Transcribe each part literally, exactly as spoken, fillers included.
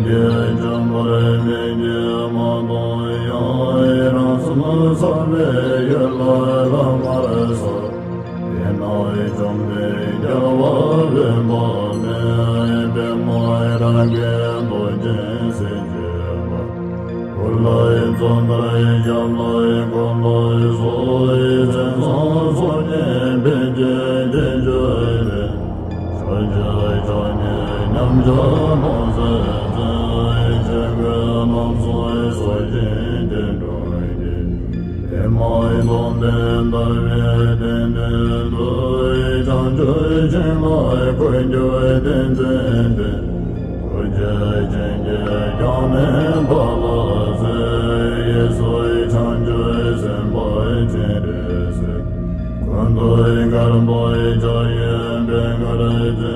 ཀྱེ་བྱམས་པར་སྨྲས་ཀྱིས་མ་གཏོགས་ཡང་། རང་སེམས་ཚངས་པའི་ཡུལ་ལ་ལམ་མར་སོང་། དེ་ན་བཅོམ་ལྡན་རྒྱལ་བ་དཔོན་པོ་མེད། པདྨ་རཱ་གས་རྡོ་རྗེ་སེམས་བསྐྱེད་པ། སྐུ་ལ་ཡི་མཚོན་ལྟར་ཞབས་ལ་ཡི་འཁོར་ལོ་སོགས། མཚན་བཟང་ཚོགས་བརྙེས་ཕན་བསྐྱེད་དཀོན་མཆོག་ལས། ཕྱོགས་བཅུའི་ཕྱོགས་བརྒྱད་ཉམས་ཆག་ནོར་སྲིད་ཚེ། ཆོས་གོས་རྣམ་གསུམ་གསོལ་ཞིང་བསྟན་འགྲོ་ཞིང་། པདྨའི་སྟོབས་ལྡན་ཏཱ་རེ་གདན་འདྲེན་དུ། བྱང་ཆུབ་ཤིང་ལ་འཁོད་གྱུར་བསྟན་འཛིན་ཏེ། ཐུགས་རྗེ་ཅན་གྱིས་ཀྱང་ནི་བདག་ལ་གསོལ། གཡས་སུ་བྱང་ཆུབ་སེམས་དཔའ་སྤྱན་རས་གཟིགས། སྐུ་མདོག་དཀར་པོའི་ཕྱག་གཡོན་པད་དཀར་ཅན།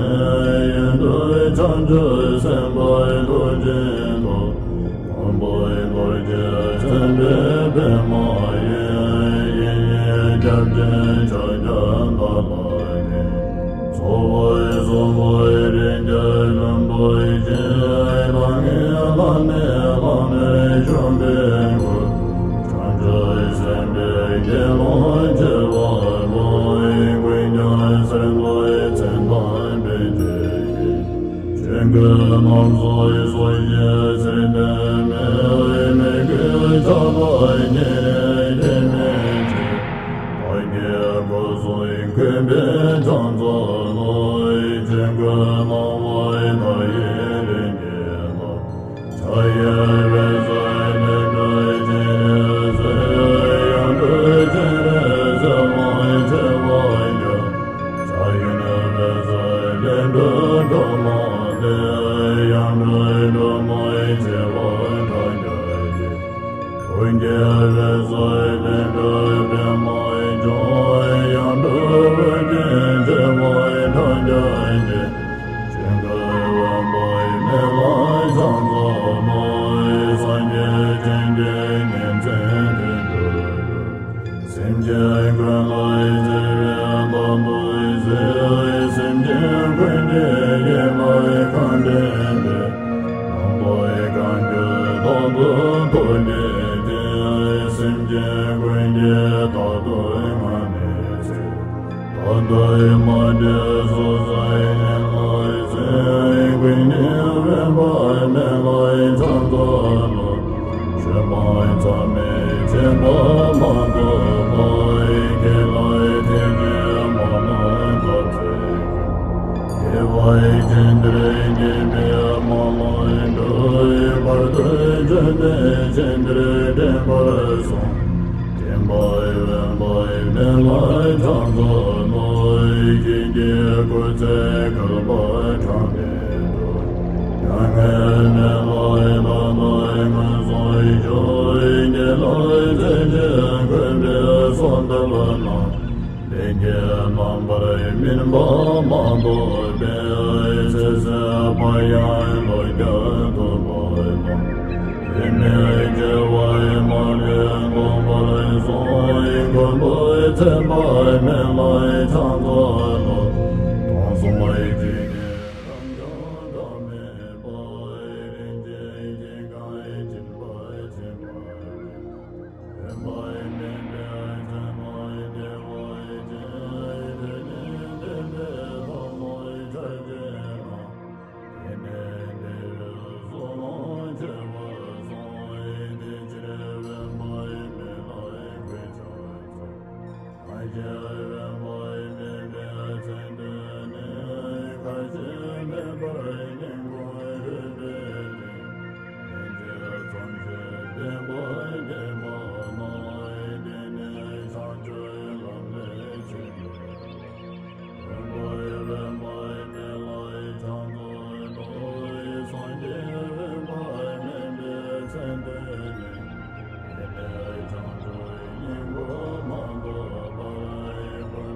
གཡོན་དུ་བྱང་ཆུབ་སེམས་དཔའི་ཐུགས་རྗེའི་ཐོག་སྔོན་པོའི་འཁོར་གྱིས་མཚན་པའི་པདྨ་འོད། གཡས་གཡོན་སྐྱབས་སྦྱིན་ཕྱག་རྒྱ་བདག་ལ་གནང་། ཚོགས་པའི་གསུང་པོ་རིགས་བརྒྱ་ལྷུན་པོ་ཆེ། ལྷང་ངེ་ལྷམ་མེ་ལྷམ་མེར་ཞོན་པའི་སྐུ། བྱང་ཆུབ་སེམས་དཔའི་དགེ་སློང་བྱེ་བ་ཀུན། ཀུན་ཀྱང་གསེར་མདོག་མཚན་དང་ལྡན་པའི་ཞལ་གྱིས། ཆོས་གོས་རྣམ་གསུམ་གསོལ་ཞིང་ཚེ་འདས་མའི། མོས་གུས་ཕྱག་ལ་ཉེ་རིང་སྐྱེ་མེད་ཅིང་། བདག་གི་སྐུ་གསུང་འཁོད་པའི་ཕྱག་འཚལ་ལོ། ཆོས་གོས་སྣང་བ་མཐའ་ཡས་རིགས་བརྒྱད་དང་། ཕྱག་གཡས་པས་གསོལ་ལྷུན་གྲུབ་སྤྱན་རས་གཟིགས། གཡོན་གྲུབ་སྤྱན་རས་གཟིགས་དབང་ཆེ་བ་བརྒྱ། ཕྱག་གཡོན་པས་གསོལ་ལྷུན་གྲུབ་སྒྲོལ་མ་སྟེ། གཡོན་གྲུབ་སྒྲོལ་མ་ཆེ་བ་ཕྲག་བརྒྱ་ཡིས། ཐུགས་ཀྱི་འོད་ཟེར་ལྷུན་གྲུབ་པདྨ་འབྱུང་། གཡོན་གྲུབ་ཨོ་རྒྱན་ཆེ་བ་ཕྲག་བརྒྱ་ཡིས། ཆོས་གོས་དབེན་པའི་མེ་ལྷའི་ཕྱག་འཚལ་ལོ། སངས་རྒྱས་བྱིན་གྱིས་ཉིན་མཚན་དུས་དྲུག་ཏུ། སེམས་ཅན་ཀུན་ལ་བརྩེ་བའི་བདག་ཏུ་གཟིགས། སེམས་ཅན་ཀུན་གྱི་དགེ་ལ་གང་དྲན་ཏེ། རྣམ་པར་གང་གྱུར་རྟག་ཏུ་ཐུགས་བསྐྱེད་དེ། སེམས་ཅན་ཀུན་གྱི་རྟག་ཏུ་ངང་ནས་གཟིགས། བདག་ལྟ་བུའི་མ་འདྲེས་སོ་སོའི་དོན་ལ་གཟིགས། ཀུན་ནས་དབེན་པའི་མེ་ལྷའི་ཕྱག་འཚལ་ལོ། ཆོས་སྤངས་མཚམས་མེད་བྱེད་པ་མ་གཏོགས་པ། ཁྱེད་ལ་ཐེག་ཆེན་མ་ལ་ཐོབ་ཚེ། དགེ་བའི་རྒྱུ་འདིར་སྐྱེས་པའི་མ་ལ་འགྲོ། བར་དུ་གྱུར་ནས་ཆོས་འདིར་འདྲེན་པར་གསུངས། འདྲེན་པ་དབེན་པའི་མེ་ལྷའི་ཕྱག་འཚལ་ལོ། ཁྱེད་ཀྱི་སྐུ་ཚེ་བསྐལ་པ་གྲངས་མེད་དོ། མྱ་ངན་མེ་ལྷའི་མཐའ་དང་མངོན་སུམ་བཞུགས། དགེ་ལེགས་མཛད་ཅིང་མཁས་པའི་གསོལ་འདེབས་རྣམས། ལན་གྱིས་རྣམ་པར་སྨིན་པ་མ་གཏོགས་པའི། ཚེ་ཟད་པ་ཡང་ལོ་བརྒྱར་ཐུབ་པ་དང་། ཡིད་མི་བདེ་བའི་མ་ལུས་ཐོབ་པར་གསུངས། མགོན་པོ་མཚན་དཔལ་མེ་ལྷའི་ཕྱག་འཚལ་ལོ། སྟོང་གསུམ་འཇིག་རྟེན་རབ་འབྱམས་གྲངས་མེད་པ། རིན་ཆེན་གྱི་གང་སྦྱིན་པ་ཆེན་པོ་ཡིས། དབེན་པའི་མུན་པའི་ཚེ་ན་བདེ་བ་ཅན། ཆོས་ཉིད་བསྟན་པའི་ཐབས་ལ་ཕྱག་བགྱིས་ན། དེ་ནས་འདིར་གསོལ་བ་འདེབས་པར་གསུངས། དེ་ཕྱིར་དབེན་པའི་མེ་ལྷའི་གུས་ཕྱག་འཚལ། གང་ཞིག་དབེན་པའི་མུན་པའི་ཚེ་འདི་ནས། ཁ་ཞེ་མེད་པར་སྙིང་ཁོང་རུས་པའི་གཏིང་། ལན་གཅིག་མཚམས་ཤིག་བདེན་པར་བརྗོད་པ་ན། དེ་ནི་བྱང་ཆུབ་ལམ་ལས་ཕྱིན་པའི། དབེན་པའི་དབེན་པའི་མེ་ལྷའི་ཕྱག་འཚལ་ལོ། སངས་རྒྱས་དབེན་པའི་མུན་པའི་ཚེ་འདི་ནས། དེ་ནས་བྱང་ཆུབ་སྙིང་པོ་མ་ཐོབ་བར།